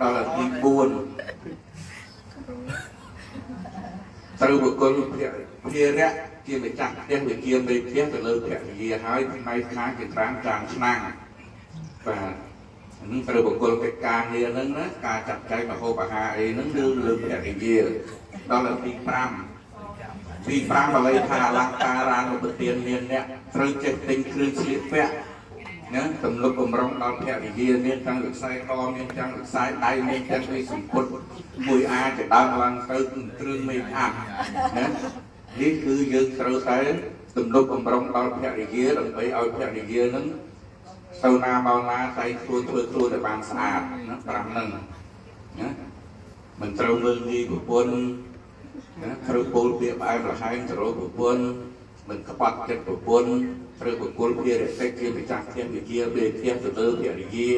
ដល់ទី4ត្រូវបុគ្គលភារៈជាម្ចាស់ផ្ទះវិជាមេផ្ទះទៅលើភរិយាហើយផ្នែកខាងចង្ក្រានចានឆ្នាំងបាទនឹងត្រូវបុគ្គលកិច្ចការងារហ្នឹងណាការចាត់ចែងម្ហូបអាហារអីហ្នឹងគឺលើភរិយាដល់ទី5ទី5បាលីថាអលង្ការានុបទានមានអ្នកត្រូវចេះទិញគ្រឿងស្លៀកពាក់ណាទំនុកបំរុងដល់ភរិយាមានទាំងវិស័យកមានទាំងវិស័យដៃមានទាំងវិសម្ពុតមួយអាជាដើមឡើងទៅគ្រឿងមេអាប់ណានេះគឺយើងត្រូវតែទំនុកបំរុងដល់ភរិយាដើម្បីឲ្យភរិយានឹងទៅណាមកណាតែខ្លួនធ្វើខ្លួនឲ្យបានស្អាតណា5ហ្នឹងណាមិនត្រូវមើលងាយប្រពន្ធណាត្រូវពោលពាក្យផ្អែមល្ហែមទៅរកប្រពន្ធមិនក្បត់ចិត្តប្រពន្ធត្រូវបុគ្គលភារកិច្ចជាម្ចាស់ផ្ទះវិជាពេលផ្ទះទៅលើភរិយា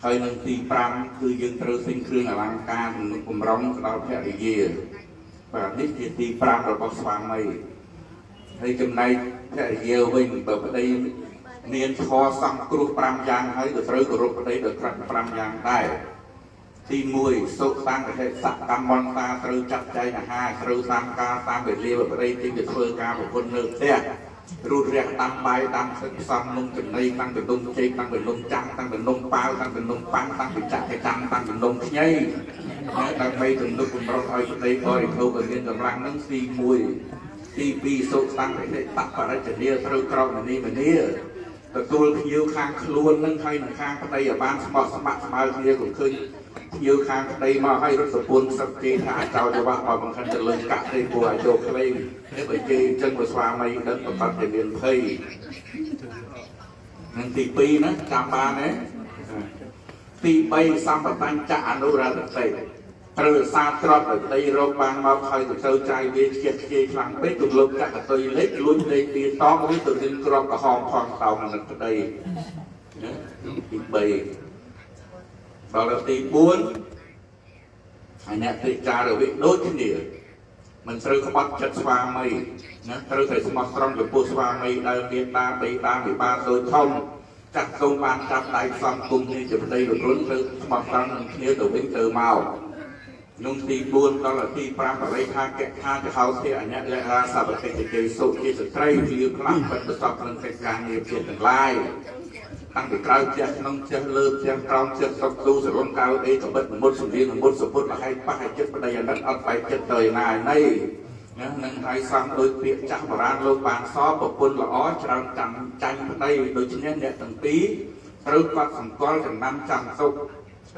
ហើយនឹងទី5គឺយើងត្រូវទិញគ្រឿងអលង្ការទំនុកបំរុងទៅដល់ភរិយាបាទនេះជាទី5របស់ស្វាមីហើយចំណែកភរិយាវិញបើប្តីមានធម៌សង្គ្រោះ5យ៉ាងហើយក៏ត្រូវគោរពប្តីដោយក្រាស់5យ៉ាងដែរទី1សុតាំងរហិសកម្មន្តាត្រូវចាត់ចែងអាហារត្រូវតាមកាលតាមវេលាបើប្តីទីទៅធ្វើការប្រពន្ធនៅផ្ទះរូតរះដាំបាយដាំទឹកផ្សំនំចំណីតាំងពីនំចេកតាំងពីនំចាំងតាំងពីនំប៉ាវតាំងពីនំប៉ាំងតាំងពីចាក់កចាំតាំងពីនំខ្ញីដើម្បីទំនុកបំរុងឲ្យប្តីបរិភោគឲ្យមានកម្លាំងនឹងទី1ទី2សុតាំងរហិតបរិជ្ជនាត្រូវក្រោកមនីមនីទទួលភ្ញៀវខាងខ្លួននឹងហើយនឹងខាងប្តីឲ្យបានស្មោះស្ម័គ្រស្មើគ្នាកុំឃើញភ្ញៀវខាងប្តីមកឲ្យរត់សពួនសឹកគេថាអាចោចវៈមកបង្ខិនទៅលើកាក់ទេព្រោះឲ្យចូលក្លែងនេះបើគេអញ្ចឹងបើស្វាមីដឹងប្រកាសតែមានភ័យនឹងទី2ណាចាំបានទេទី3សម្បតញ្ចៈអនុរតតិត្រូវរក្សាទ្រព្យឲ្យប្តីរកបានមកហើយទៅទៅចាយវាខ្ជិះខ្ជាយខ្លាំងពេកទម្លុំចក្រតុយលេខលួចលេខពីតងឬទៅរៀនក្របក្រហមផងតោងអាណិតប្តីណាទី3ដល់ទី4ហើយអ្នកតិចារវិដូចគ្នាមិនត្រូវក្បត់ចិត្តស្វាមីណាត្រូវតែស្មោះត្រង់ចំពោះស្វាមីដែលមានតាបីតាវិបាតដូចធំចាស់សូមបានចាប់ដៃផ្សំគុំនេះជាប្តីប្រពន្ធត្រូវស្មោះត្រង់នឹងគ្នាទៅវិញទៅមកនោះទី4ដល់ទី5បរិថាកថាចហោធិអញ្ញលរាសបកិច្ចគេសុជាស្ត្រីជាខ្លះបិទប្រសពនឹងកិច្ចការងារជាទាំងឡាយតាំងពីក្រៅផ្ទះក្នុងផ្ទះលើផ្ទះក្រោមផ្ទះសុកទូសរុំកៅអីកបិតមុតសំលៀងមុតសពុតលហៃប៉ះឲ្យចិត្តប្តីអាណិតអត់បែកចិត្តទៅឯណាឯណីណានឹងហើយសំដោយពាក្យចាស់បុរាណលោកបានសប្រពន្ធល្អច្រើនចាំចាញ់ប្តីដូច្នេះអ្នកទាំងពីរត្រូវកត់សម្គាល់ចំណាំចាំសុខ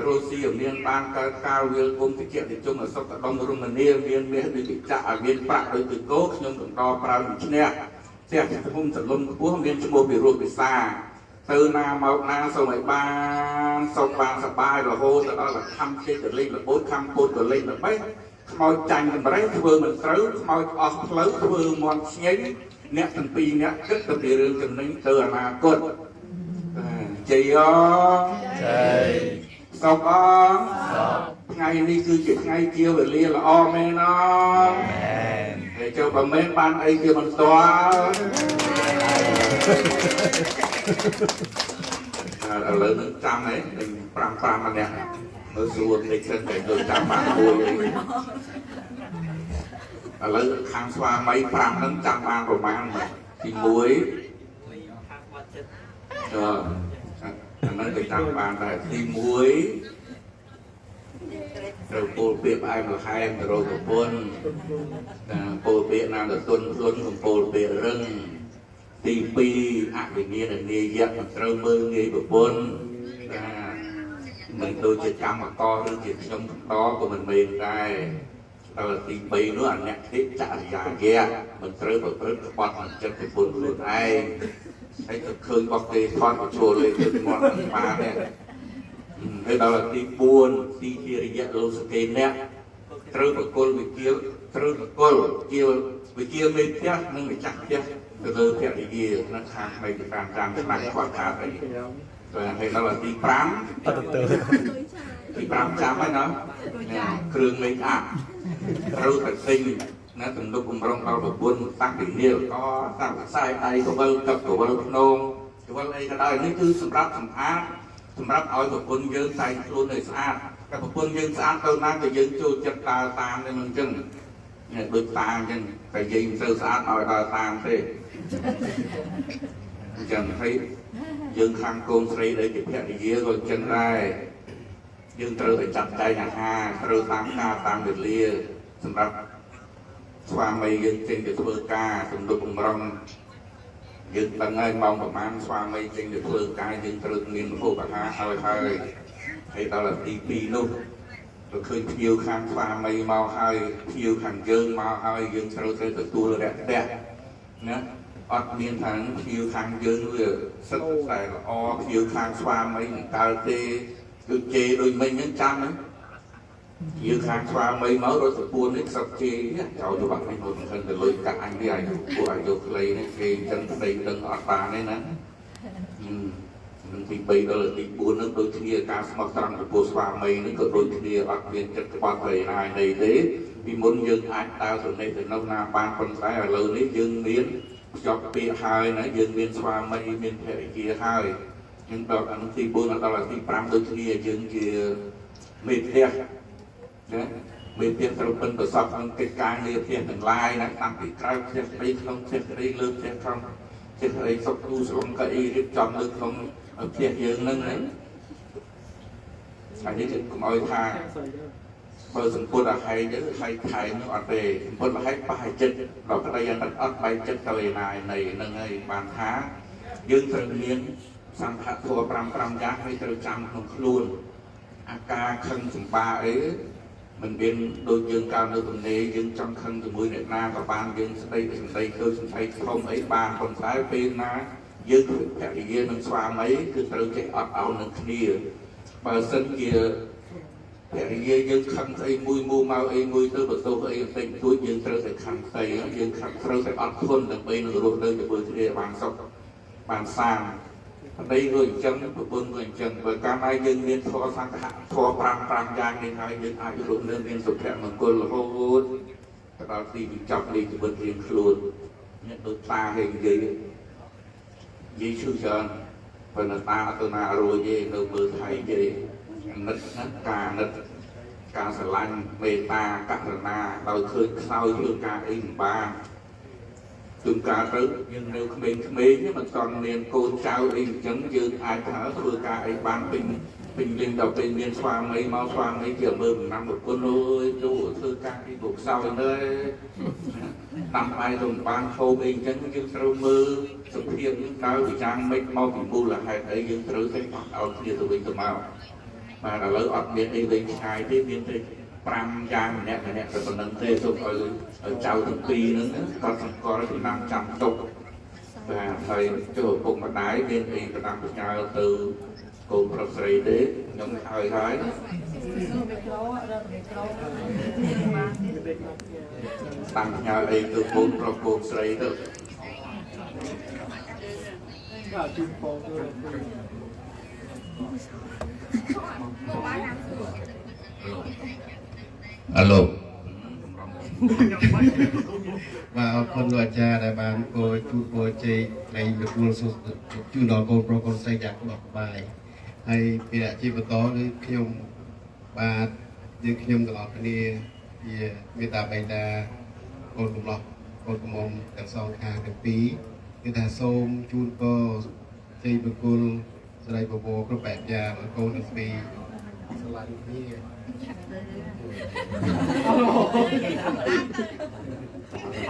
រស់ស៊ីឲ្យមានបានកើតកាលវាលគុំតិចតិជុំអសុខដុមរមនាមានមាសដូចពិចាក់ឲ្យមានប្រាក់ដូចពីគោខ្ញុំកំដរប្រើដូច្នេះផ្ទះធំសលំខ្ពស់មានឈ្មោះពិរោះពិសាទៅណាមកណាសូមឲ្យបានសុខបានសប្បាយរហូតទៅដល់ខំចេះទៅលេងរបូតខំពោតទៅលេងល្បេះខ្មោចចាញ់តម្រេះធ្វើមិនត្រូវខ្មោចអស់ផ្លូវធ្វើមាត់ស្ញែងអ្នកទាំងពីរអ្នកគិតទៅពីរឿងចំណេញទៅអនាគតជ័យអជ័យសុខអថ្ងៃនេះគឺជាថ្ងៃជាវេលាល្អមែនអមែនហើយចូលបើមែនបានអីជាបន្ទាល់ឥឡូវនឹងចាំហ៎5 5ម្នាក់មើលសួរតិចសិនតែដូចចាំបានមួយអីឥឡូវខាងស្វាមី5ហ្នឹងចាំបានប្រមាណទី1អាហ្នឹងក៏ចាំបានដែរទី1ត្រូវពោលពាក្យផ្អែមល្ហែមទៅរកប្រពន្ធណាពោលពាក្យណាទៅទុនខ្លួនកំពោលពាក្យរឹងទី2អវិញ្ញាណនាយៈមិនត្រូវមើលងាយប្រពន្ធណាមិនដូចជាកម្មករឬជាខ្ញុំបន្តក៏មិនមែនដែរដល់ទី3នោះអអ្នកតិចរិយាយៈមិនត្រូវប្រព្រឹត្តក្បត់នឹងចិត្តប្រពន្ធខ្លួនឯងហើយទៅឃើញរបស់គេថតបញ្ចូលលេខទឹកមាត់នឹងបានទេហើយដល់ទី4ទីជារយៈលោសកេអ្នកត្រូវបកុលវិជាត្រូវបកុលជាវិជាមេផ្ទះនិងម្ចាស់ផ្ទះទៅលើភរិយានៅខាងផ្នែកតាមតាមឆ្នាំខ្វះខាតអីហើយដល់ទី5 អត់ទៅ ទី5ចាំហើយណាគ្រឿងមេអាប់ត្រូវតែទិញណាទំនុកបំរុងដល់ប្រពន្ធតាំងពីនាលកតាំងពីខ្សែដៃកវិលទឹកកវិលភ្នងកវិលអីក៏ដោយនេះគឺសម្រាប់សម្អាត សម្រាប់ឲ្យប្រពន្ធយើងតែងខ្លួនឲ្យស្អាតតែប្រពន្ធយើងស្អាតទៅណាក៏យើងចូលចិត្តដើរតាមដែរមិនអញ្ចឹងដូចតាអញ្ចឹងតែយើងមិនសូវស្អាតឲ្យដើរតាមទេអញ្ចឹងហើយយើងខាងកូនស្រីដែលជាភរិយាក៏អញ្ចឹងដែរយើងត្រូវតែចាត់ចែងអាហារត្រូវតាមការតាមវេលាសម្រាប់ស្វាមីយើងចេញទៅធ្វើការទំនុកបំរុងយើងដឹងហើយម៉ោងប្រហែលស្វាមីចេញទៅធ្វើការយើងត្រូវមានម្ហូបអាហារហើយហើយហើយដល់ទី2នោះទៅឃើញភ្ញៀវខាងស្វាមីមកហើយភ្ញៀវខាងយើងមកហើយយើងត្រូវតែទទួលរាក់ទាក់ណាអត់មានថាភ្ញៀវខាងយើងវាសិតតែល្អភ្ញៀវខាងស្វាមីមិនកើតទេដូចជេរដូចមិញហ្នឹងចាំហ្នឹងយើងខាងស្វាមីមករត់ប្រពន្ធនេះខ្សឹបជេរចោលទៅបាក់នេះមកមិនទៅលុយកាក់អញនេះអាយុពួកអាយុខ្លីនេះគេអញ្ចឹងប្តីដឹងអត់បានទេណានឹងទី3ដល់ទី4នឹងដូចគ្នាការស្មោះត្រង់ចំពោះស្វាមីនឹងក៏ដូចគ្នាអត់មានចិត្តក្បត់ទៅណានៃទេពីមុនយើងអាចដើរទៅនេះទៅនោះណាបានប៉ុន្តែឥឡូវនេះយើងមានភ្ជាប់ពាក្យហើយណាយើងមានស្វាមីមានភរិយាហើយយើងដល់អានោះទី4ដល់ទី5ដូចគ្នាយើងជាមេផ្ទះណាមេផ្ទះត្រូវពិនប្រសពក្នុងកិច្ចការងារផ្ទះទាំងឡាយណាតាំងពីក្រៅផ្ទះស្រីក្នុងផ្ទះស្រីលើផ្ទះក្នុងផ្ទះស្រីសុខទូស្រងកៅអីរៀបចំនៅក្នុងផ្ទះយើងហ្នឹងណាហើយនេះកុំឲ្យថាបើសម្ពុតអាហែងទៅហែងថែមនោះអត់ទេសម្ពុតអាហែងប៉ះឲ្យចិត្តដល់ប្តីយ៉ាងអត់បែកចិត្តទៅឯណាឯណីហ្នឹងហើយបានថាយើងត្រូវមានសង្ឃធម៌5យ៉ាងហើយត្រូវចាំក្នុងខ្លួនអាការខឹងសម្បាអីមិនមានដូចយើងកាលនៅទំនេរយើងចង់ខឹងជាមួយអ្នកណាក៏បានយើងស្ដីសម្ដីទៅសម្ដីធំអីបានប៉ុន្តែពេលណាយើងភរិយានិងស្វាមីគឺត្រូវចេះអត់ឱននឹងគ្នាបើសិនជាភរិយាយើងខឹងស្អីមួយមួមកអីមួយទៅបន្ទោសអីបន្តិចបន្តួចយើងត្រូវតែខឹងស្អីយើងខឹងត្រូវតែអត់ធន់ដើម្បីនឹងរស់នៅជាមួយគ្នាបានសុខបានសាន្តប្តីក៏អញ្ចឹងប្រពន្ធក៏អញ្ចឹងបើកាលណាយើងមានធម៌សង្ឃៈធម៌5យ៉ាងនេះហើយយើងអាចរស់នៅមានសុភមង្គលរហូតទៅដល់ទីបញ្ចប់នៃជីវិតរៀងខ្លួននេះដូចតាឲ្យនិយាយឈឺច្រើនប៉ុន្តែតាអត់ទៅណារួចទេនៅមើលថៃទេអាណិតណាការអាណិតការស្រឡាញ់មេត្តាករុណាដោយឃើញខ្សោយធ្វើការអីមិនបានជួនកាលទៅយើងនៅក្មេងៗមិនទាន់មានកូនចៅអីអញ្ចឹងយើងអាចថាធ្វើការអីបានពេញលេញដល់ពេលមានស្វាមីមកស្វាមីជាមើលបំណាំប្រពន្ធអើយចូលធ្វើការអីបុកខ្សោយទៅតាមបាយទៅមិនបានហូបអីអញ្ចឹងយើងត្រូវមើលសភាពយើងតើវាយ៉ាងម៉េចមកពីមូលហេតុអីយើងត្រូវតែអត់ឱនគ្នាទៅវិញទៅមកបាទឥឡូវអត់មានអីវិញឆ្ងាយទេមានតែ5យ៉ាងម្នាក់តែប៉ុណ្្នឹងទេសូមឲ្យចៅទាំងពីរហ្នឹងគាត់សម្គាល់ចំណាំចាំទុកបាទហើយចូលឪពុកម្ដាយមានអីផ្ដាំផ្ញើទៅកូនប្រុសស្រីទេខ្ញុំហើយហើយតាំងផ្ញើអីទៅកូនប្រុសកូនស្រីទៅអាឡូបាទអរគុណលោកអាចារ្យដែលបានពោជូនពោជ័យនៃលោកគ្រូជូនដល់កូនប្រុសកូនស្រីយ៉ាងក្បោះក្បាយហើយពីអាជីពបន្តគឺខ្ញុំបាទយើងខ្ញុំទាំងអស់គ្នាជាមេត្តាបិតាកូនកំឡោះកូនកំមុំទាំងសងខាងទាំងពីរគឺថាសូមជូនពរជ័យបង្គលស្រីបវរគ្រប់បែបយ៉ាងឲ្យកូនទាំងពីរស្រឡាញ់គ្នា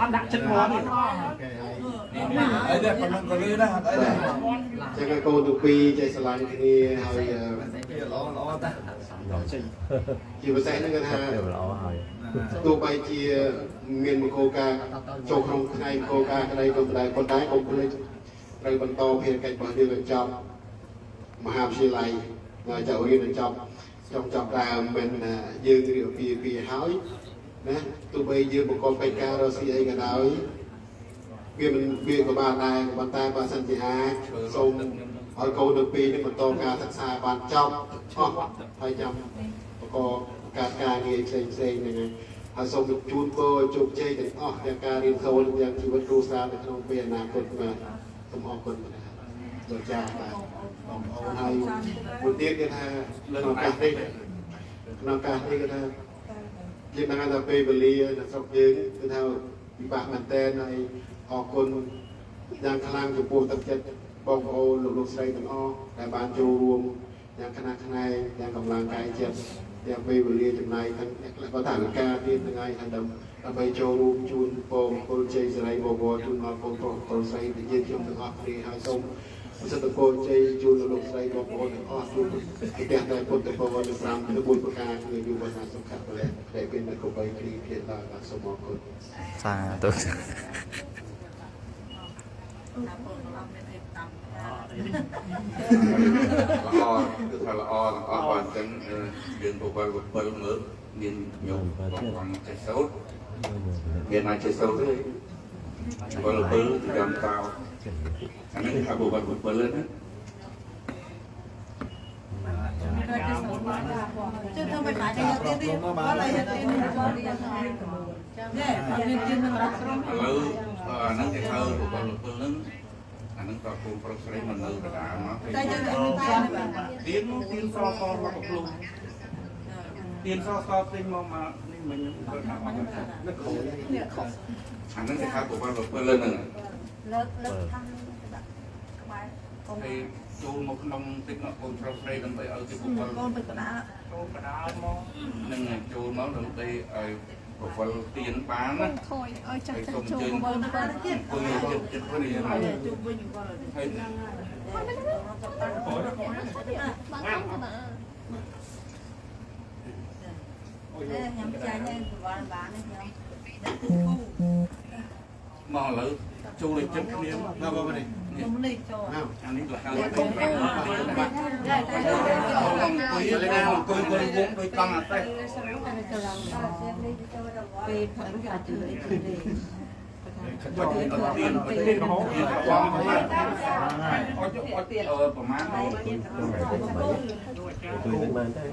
អត់ដាក់ចិត្តមកទេ អីទេប៉ុណ្ណឹងក៏លឺដែរអត់អីទេ ចឹងឲ្យកូនទាំងពីរចេះស្រឡាញ់គ្នាហើយ ល្អល្អតា ជាពិសេសហ្នឹងគឺថាទោះបីជាមានមង្គលការចូលក្នុងថ្ងៃមង្គលការក្តីក៏ដែរប៉ុន្តែកុំភ្លេចត្រូវបន្តភារកិច្ចរបស់យើងឲ្យចប់មហាវិទ្យាល័យហើយចៅរៀនឲ្យចប់ចង់ចាប់ដើមមិនយើងរៀបពីហើយណាទោះបីយើងបង្កប់កិច្ចការរកស៊ីអីក៏ដោយវាមិនវាក៏បានដែរប៉ុន្តែបើសិនជាអាចសូមឲ្យកូនទាំងពីរនេះបន្តការសិក្សាបានចប់អស់ហើយចាំបង្កការការងារផ្សេងផ្សេងហ្នឹងហើយសូមជូនពរជោគជ័យទាំងអស់ទាំងការរៀនសូត្រទាំងជីវិតគ្រួសារនៅក្នុងពេលអនាគតបាទសូមអរគុណបាទលោកចាបាទ បងប្អូនហើយមួយទៀតគេថាក្នុងឱកាសនេះក្នុងឱកាសនេះគេថាយើងដឹងថាពេលវេលានៅស្រុកយើងគឺថាពិបាកមែនតើហើយអរគុណយ៉ាងខ្លាំងចំពោះទឹកចិត្តបងប្អូនលោកលោកស្រីទាំងអស់ដែលបានចូលរួមយ៉ាងខ្នះខ្នែងយ៉ាងកម្លាំងកាយចិត្តទាំងពេលវេលាចំណាយទាំងអ្នកខ្លះក៏ថាវិការទៀតថ្ងៃថាដើម្បីចូលរួមជូនពរមង្គលជ័យសិរីបវរជូនដល់កូនប្រុសកូនស្រីដែលយើងខ្ញុំទាំងអស់គ្នាហើយសូមសិទ្ធិពរជ័យជូនលោកស្រីបងប្អូនទាំងអស់ជូនប្រទេសដែលពុទ្ធពរនៅ5ទៅ4ប្រការគឺយុវជនសុខៈពលៈដែលเป็นកបីគ្រីភាដល់បាទសូមអរគុណ សាធុ ល្អគឺថាល្អទាំងអស់បាទអញ្ចឹងយើងបវរ7មើលមានញោមបងចេះសូត្រមានណាចេះសូត្រទេបវរ7ចាំតោអានេះថាបវរ7ណា chứ thôi mày phải cho tiền đi có lại tiền cho đi nè tiền tiền mình đặt ឥឡូវអាហ្នឹងគេហៅបវរ7ហ្នឹងអាហ្នឹងក៏គូប្រុសស្រីមិននៅកណ្ដាលមក តែយើងតែ ទៀនទៀនសសមកកំភ្លុំទៀនសសទិញមកមកនេះមិញគាត់ថាអត់នៅខុសអាហ្នឹងគេហៅបវរ7ហ្នឹង លើកលើកខាងដាក់ក្បែរកូន ហើយចូលមកក្នុងតិចមកកូនប្រុសស្រីដើម្បីឲ្យគេបវរ កូនទៅកណ្ដាល ចូលកណ្ដាលមកហ្នឹងហើយចូលមកដើម្បីឲ្យបវរទៀនបានណា ខយឲ្យចាស់ចាស់ចូលបវរ ទៀត អង្គុយចិត្តចិត្តនេះហើយ ជុំវិញគាត់ ហើយ ខ្ញុំចាញ់បវរបានខ្ញុំដាក់គូ មកឥឡូវចូលឲ្យចិត្តគ្នា មកបងនេះ ខ្ញុំនេះចូល អានេះលហើយបាទអង្គុយអង្គុយវងដូចកង់អាតេះ ពេលផឹកអាចជួយទេ គាត់ទៀនទៀនរហូតបងអត់អត់ប្រហែល ជួយនឹងបានទេ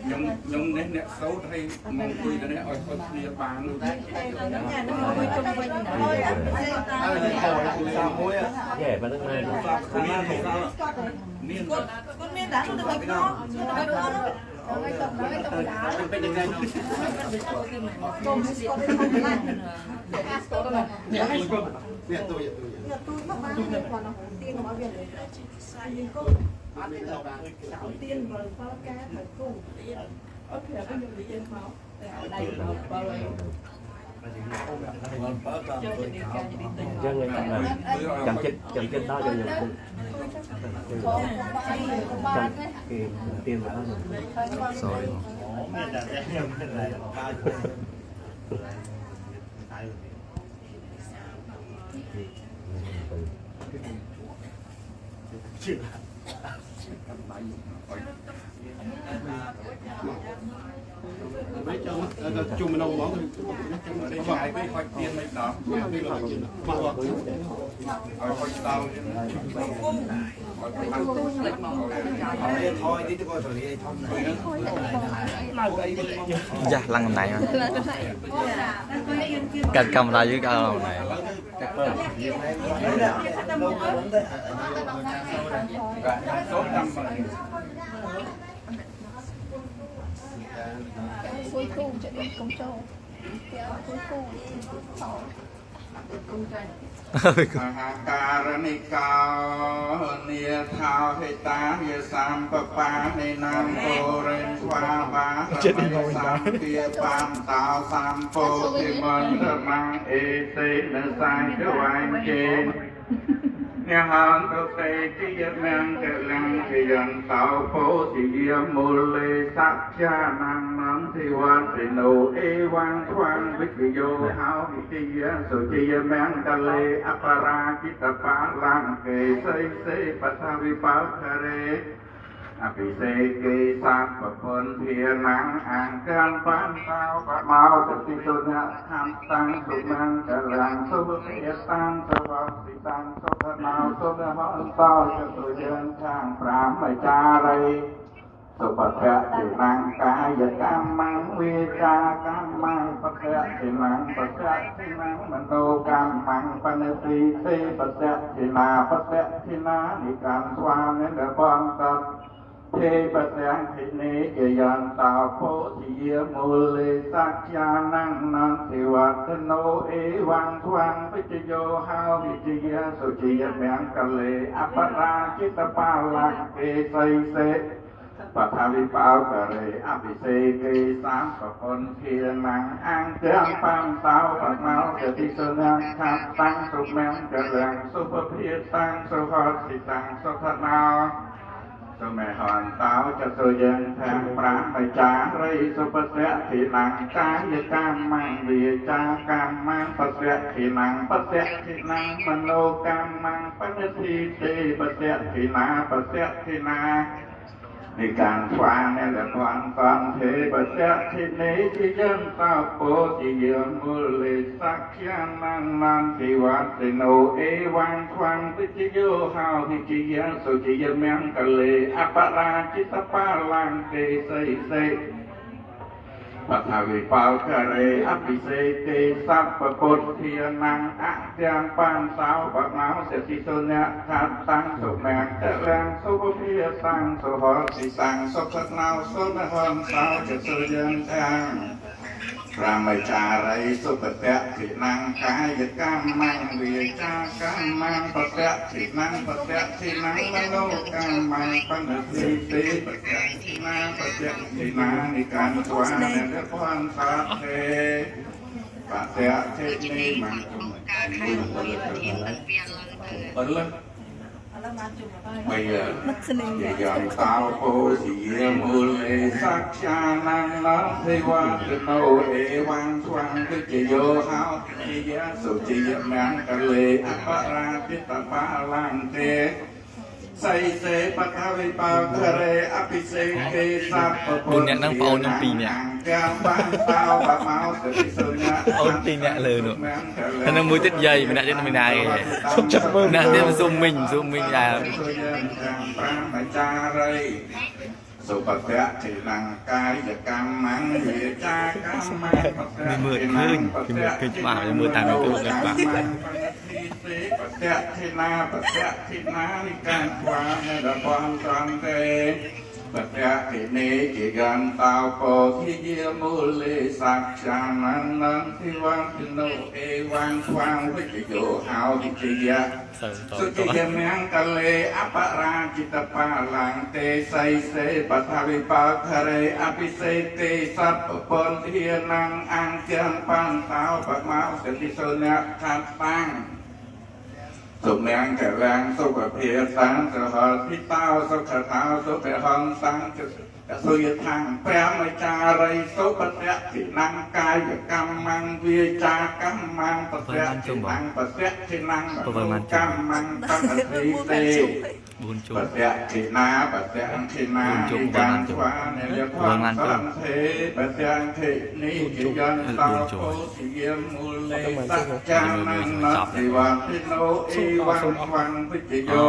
ខ្ញុំខ្ញុំនេះអ្នកសូត្រហើយមកអង្គុយទៅនេះឲ្យគាត់គ្នាបាន យេបាននឹងបាន មាន គាត់មានដែរទៅឲ្យខ្នងទៅឲ្យខ្នង เป็นยังไงเนาะ កុំស្គាល់ទៅណា នេះទូទូ ទូមកបានគាត់ទៀនមកវាយើងកុំអត់ទេទៀនបើបើការទៅគូអត់ប្រាប់ខ្ញុំនិយាយមកតែដៃមកបើ អញ្ចឹងចាំចិត្តចាំចិត្តដល់ចូលខ្ញុំចាំគេទៀនមក sorry មានតែខ្ញុំមិនដែរ ជឿមិនចង់ជុំម្ដងហ្មង នេះឆ្ងាយពេកហុចទៀនមិនដល់ នេះឡើយជិះមក ឲ្យហុចដល់ឲ្យ ថយតិចក៏ទៅធំណា យ៉ាឡើងកំណៃមកកាត់កាមេរ៉ាយឺកាត់ឡើងកំណៃ សូមតាម គួយគូចិត្តកុំចូលគេគួយគូសោ មហាការនិកោនេថោហេតាយសំបបានិណាមពរិនស្វាបាសម្ភាបានតោសម្ពោធិមន្តមង្អេសេនសាយចវៃចេញហន្តទេជាមង្គលំជាយន្តោពោធិយមូលេសច្ចានំនំសិវន្តិណោអេវងខ្វាងវិជ្ជយោហោវិជ្ជសុជាមង្គលេអបរាជិតបាលំកេសីសេបថាវិបាខរេអភិសេកេសពពន្ធានំអង្គលបានតោបមោសតិទុនធម្មតាំងសុមង្គលំសុភេតាំងសវសិតាំងសុខណោសុខហន្តោចតុយន្តាំងប្រាមចារី សុបភៈទិនੰកាយកម្មੰវាចាកម្មੰបភៈទិនੰបភៈទិនੰមโนកម្មੰបនិតិទេបភៈទិនាបភៈទិនានិកម្មស្វានិរបងតទេបទាំងធិនេយយន្តោពោធិយមូលេសច្ចានੰនន្តិវត្តនោអេវੰស្វੰវិជយោហោវិជយសុជាមង្គលេអបរាជិតបាលកេសីសេបថាវិបោករេអភិសេកេសាមប្រពន្ធធានੰអង្គទាំងបានតោបណោកតិសុនំខាតាំងសុមង្គលំសុភភាតាំងសុហតិតាំងសុខណោសុមេហន្តោចតុយំធាំប្រាមចារីសុបសៈធិនੰកាយកម្មੰវាចាកម្មੰបសៈធិនੰបសៈធិនੰមโนកម្មੰបនិធិទេបសៈធិនាបសៈធិនានិកានស្វានិរពន្តន្ទេបសៈធិនេជាយន្តោពោធិយមូលេសក្យាននន្តិវត្តនោអេវੰស្វੰវិជយោហោវិជយសុជាយមង្គលេអបរាជិតបាលង្កេសីសេបថាវិបោករេអភិសេកេសัพពុទ្ធានੰអទាំងបានសោបណោសិទ្ធិសុនៈខាតតាំងសុមង្គលំសុភភាតាំងសុហតិតាំងសុខណោសុនហំសោចសុយំតាំងប្រាមចារីសុបតៈធិនੰកាយកម្មੰវាចាកម្មੰបតៈធិនੰបតៈធិនੰមโนកម្មੰបនិធិទេបតៈធិនាបតៈធិនានិកានស្វានិរពន្តាទេបតៈធិនីមង្គមអរលបីយយន្តោពោធិយមូលេសច្ចានੰនន្តិវត្តនោអេវੰស្វੰវិជយោហោទិយសុជាយមង្គលេអបរាជិតបាលង្ទេសីសេបថាវិបោករេអភិសេកេសัพព 4នាក់ហ្នឹងប្អូនខ្ញុំ2នាក់អូន2នាក់លើនោះហើយនឹងមួយទៀតយាយម្នាក់ទៀតមិនណាគេ សុខចិត្តមើល ម្នាក់ទៀតស៊ូមីងស៊ូមីងដែរ ចារីសុបតៈធិនੰកាយកម្មੰវាចាកម្មੰ នេះមើលឃើញគេមើលឃើញច្បាស់មើលតាម YouTube ច្បាស់ បតៈធិនាបតៈធិនានិកានស្វានិរពន្តាទេបតៈធិនេជាយន្តោពោធិយមូលេសច្ចាននន្តិវន្តនោអេវੰស្វੰវិជយោហោវិជយៈសុជាយមង្គលេអបរាជិតបាលង្ទេសីសេបថាវិបោធរេអភិសេកេសัพពន្ធានੰអង្គទាំងបានតោបមោសិទ្ធិសុនៈខាត់តាំងសុមង្គលំសុខភាតាំងសុហតិតោសុខថោសុខហំតាំងសុយថាំងព្រះមចារីសុបតៈធិនੰកាយកម្មੰវាចាកម្មੰបតៈធិនੰបតៈធិនੰកម្មੰបតិទេ 4ជុំ បតៈធិនាបតៈធិនាកម្មស្វានិលភន្ទេបតៈធិនិយន្តោពោធិយមូលេសច្ចាននន្តិវត្តនោអេវੰស្វੰវិជយោ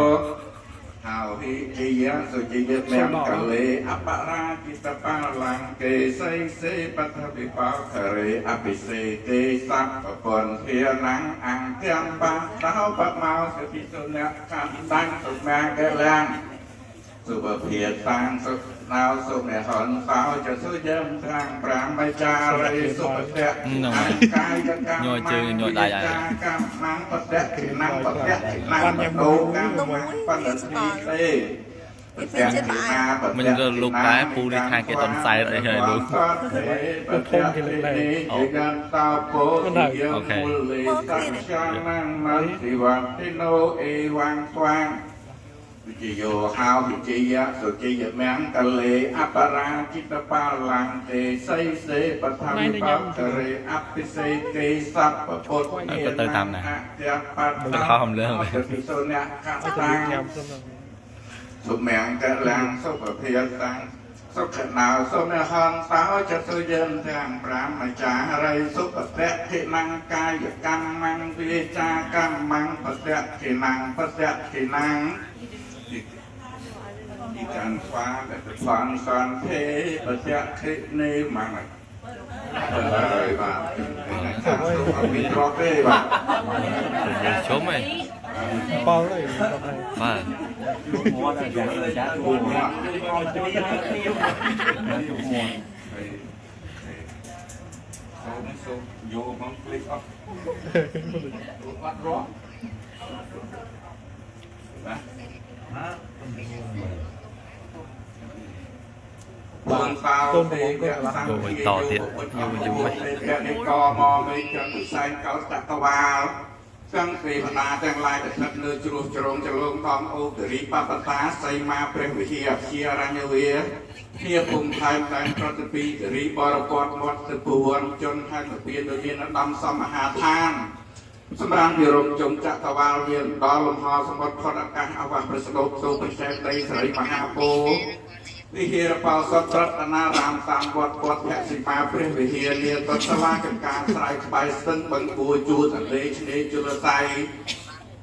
ហោហិជាយសុជាយមង្គលេអបរាជិតបាលង្កេសីសេបថវិបោករេអភិសេកេសัพពន្ធានੰអង្គទាំងបាតោបមោសិទ្ធិសុនៈខណ្ឌតាំងសុមង្គលំសុភភាតាំងសុណោសុមេហន្តោចសុយំខាងប្រាមចារីសុបតៈកាយកម្ម ញយជើងញយដៃហើយ កម្មបតៈគិណបតៈគិណបតោកម្មបតៈទេ មិនទៅលុកដែរពូនេះខាងគេតនសែតអីហើយលោក ធំគេលើកឡើង អូខេ ចាននន្តិវត្តនោអេវੰស្វੰវិជយោហោវិជយៈសុជយមង្គលេអបរាជិតបាលង្ទេសីសេបថាវិបោករេអភិសេកេសัพពុទ្ធ ទៅតាមណា ទៅ ខំលើ ពិសុនៈកតា ញ៉ាំសុំហ្នឹង សុមង្គលំសុភភាតាំងសុខណោសុមហន្តោចសុយំទាំងប្រាមចារីសុបតៈធិនੰកាយកម្មੰវាចាកម្មੰបតៈធិនੰបតៈធិនੰ การฟ้าแต่ฟังสันเทปะจะเทเนมังเลยបាទមានត្រកទេបាទ ជុំហី ប៉លហើយ បាទ មាត់យ៉ាងចាស់ជួមាត់ជួយមាត់ សូមសូមយកមកភ្លេចអស់អត់រកបាទបងសាវទេវៈសង្ឃា តទៀតយូរយូរ ទេវៈកមកមេចន្ទសែនកោតកវាលសង្ឃទេវតាទាំងឡាយដែលស្ថិតនៅជ្រោះជ្រងចលងតំអូទរីបបតាសីមាព្រះវិហារអព្យារញ្ញវាជាភូមិថែមតែប្រតិពីគិរីបរពតមាត់ទៅពួនជនហេតុពៀនដូចមានឧត្តមសមហាឋានសម្រាប់វិរមជុំចក្រវាលវាដល់លំហសមុទ្រផុតអាកាសអវប្រស្ដោតចូលប្រសេះដីសេរីមហាពោវិហារបោសតរតនារាមតាមវត្តវត្តភសិមាព្រះវិហារនាតសាលាចង្ការស្រែក្បែរស្ទឹងបឹងបួជួរទន្លេឆ្នេរជលស័យ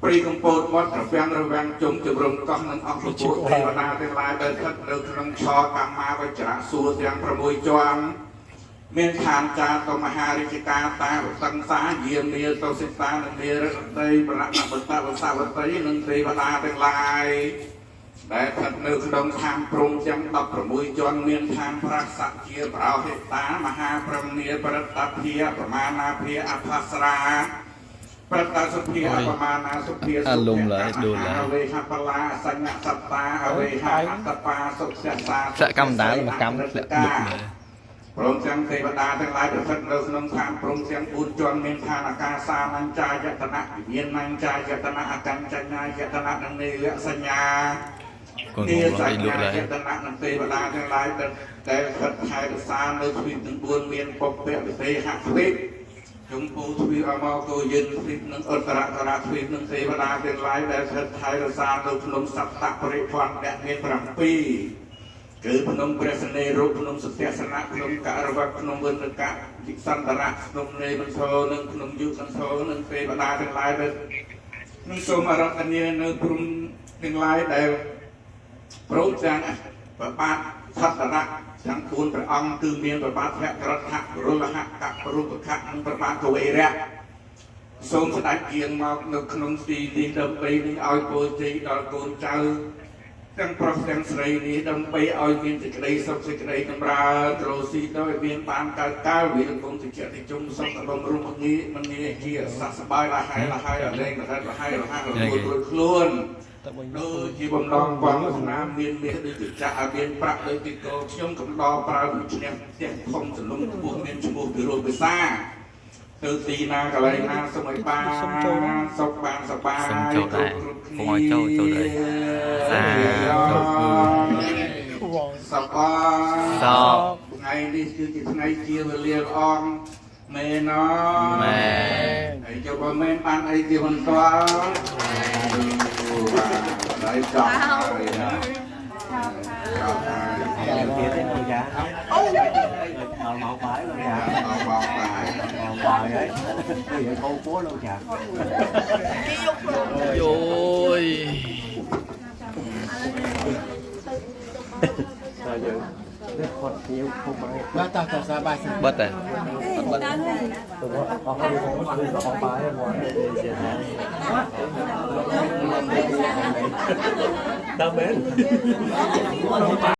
ព្រៃកំពតមាត់រវាងរវាងជុំជំរុំកោះនិងអង្គពុទ្ធទេវតាទាំងឡាយដែលស្ថិតនៅក្នុងឆកម្មាវចរៈសួរទាំង6ជាន់មានឋានចាតមហារាជការតាវសង្សាយាមាតសិតានិងមេរតីបរមបតវសាវតីនិងទេវតាទាំងឡាយដែលស្ថិតនៅក្នុងឋានព្រំទាំង16ជាន់មានឋានប្រាសៈជាប្រោហិតាមហាព្រមនីបរិត្តភាប្រមាណាភាអភស្រាប្រតសុភាអបមាណាសុភា អាលុំឡើយដូលឡើយ អវេហបលាសញ្ញសត្តាអវេហអត្តបាសុខសា ធ្លាក់កម្មដាលមកកម្មធ្លាក់លុបឡើយ ព្រមទាំងទេវតាទាំងឡាយប្រសិទ្ធនៅក្នុងឋានព្រំទាំង4ជាន់មានឋានអាកាសាមញ្ចាយតនៈវិញ្ញាណញ្ចាយតនៈអកញ្ចញ្ញាយតនៈនិងនិយសញ្ញា កូនង ស លុ ញ្ញា បឡើយ យតនៈនិងទេវតាទាំងឡាយដែលស្ថិតថែរក្សានៅទ្វីបទាំង4មានពុព្វវិសេហទ្វីបជុំពូទ្វីបអមកោយិនទ្វីបនិងឧត្តរករទ្វីបនិងទេវតាទាំងឡាយដែលស្ថិតថែរក្សានៅក្នុងសត្វបរិភ័ណ្ឌដែលមាន7គឺភ្នំព្រះសនេរូបភ្នំសទស្សនៈភ្នំករវៈភ្នំវិនកៈវិសន្តរៈភ្នំនេមន្ធោនិងភ្នំយុសន្ធោនិងទេវតាទាំងឡាយដែលនឹងសូមអរតនានៅព្រំទាំងឡាយដែលព្រមទាំងប្របាទសត្វរៈទាំង4ព្រះអង្គគឺមានប្របាទភក្រថៈរុលហៈករុបខៈនិងប្របាទកវេរៈសូមស្ដេចយាងមកនៅក្នុងទីនេះដើម្បីនឹងឲ្យពរជ័យដល់កូនចៅទាំងប្រុសទាំងស្រីនេះដើម្បីឲ្យមានសេចក្តីសុខសេចក្តីចម្រើនរស់ស៊ីដោយមានបានកើតកាលវិលគង់សេចក្តីជុំសុខបំរុងងាយមិនងាយជាសះស្បើយលហើយលហើយអលែងលហើយលហើយលហើយរួចខ្លួនដូចជាបំណងបងស្នាមានមាសដូចជាចាក់ឲ្យមានប្រាក់ដូចទីកោខ្ញុំកំដរប្រើដូច្នេះផ្ទះធំសលំខ្ពស់មានឈ្មោះពិរោះភាសាទៅទីណាកន្លែងណាសូមឲ្យបានសុខបានសប្បាយ សុំចូលដែរកុំឲ្យចូលចូលដែរសាធុ សប្បាយ សោ ថ្ងៃនេះគឺជាថ្ងៃជាវេលាល្អងមែនអ មែន ហើយចូលបើមែនបានអីជាបន្តបាទហើយចប់ហើយណាចប់ហើយ ទៀតទេលោកចាអូដល់មកបាយលោកចា ដល់មកបាយ មកបាយហើយនិយាយខោពោះលោកចា យោយ តើយើងនេះគាត់ញៀវខោបាយ បាទតោះតោះសាបាយ បិទតែ អត់អស់ហើយអស់បាយហើយមកតាមមែន